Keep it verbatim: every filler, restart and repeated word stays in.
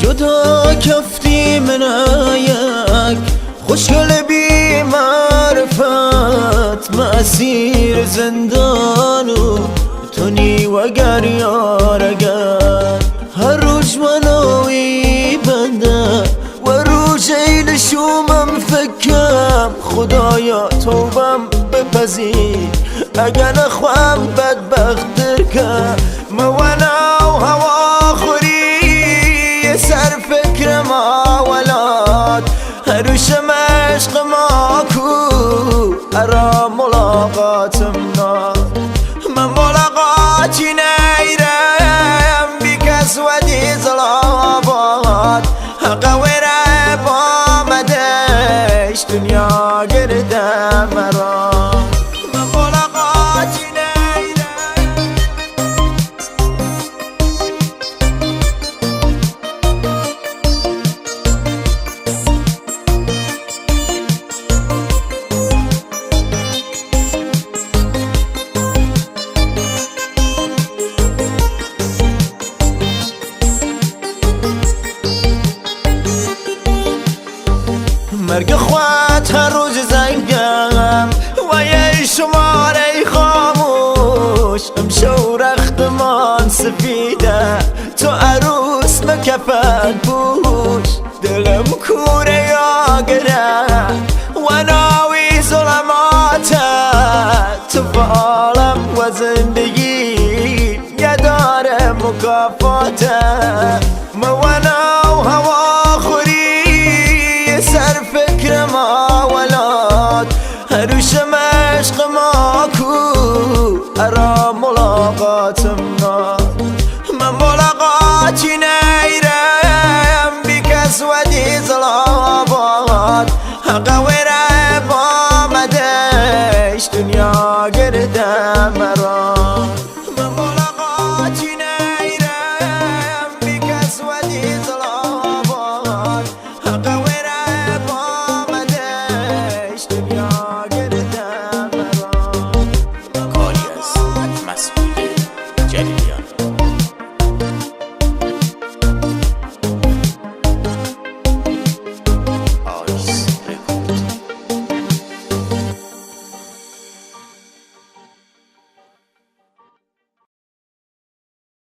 Cuda keftî min ayek, xwişk li bî marifet, me esîr zindan û tunî weger yar eger. Her roj weno wî bende, we rojey li şûmim fikem, Xwedaya tewbem bipezî, ege nexwem bedbexttir ke. Me wena û hewa xurî ser fikrim a welat, her û şim eşqim a ku era mulaqatim na. Me mulaqatî neyrem, bî kes wedî zilavat. Heqa wêre ba me deş, dinya girde me ra. Me mulaqatî neyrem. Merg xwet her roj zengem, weye şumarey xamûş, imşew rextiman sifîde, tu erûs bi kefen pûş. Dilim kûreya gire, wena wî zulemate, tu alem we zindegî, yedare mukafate. Me wena û hewa xurî ser fikrim a welat, her û şim eşqim a ku era mulaqatim na. Me mulaqatî neyrem, bî kes wedî zilavat. Heqa wêre ba me deş, dinya girde me ra. Me mulaqatî neyrem, bî kes wedî zilavat. Heqa wêre ba me deş, dinya girde me ra. Kalyas Mesûdê Celîliyan. Ayşe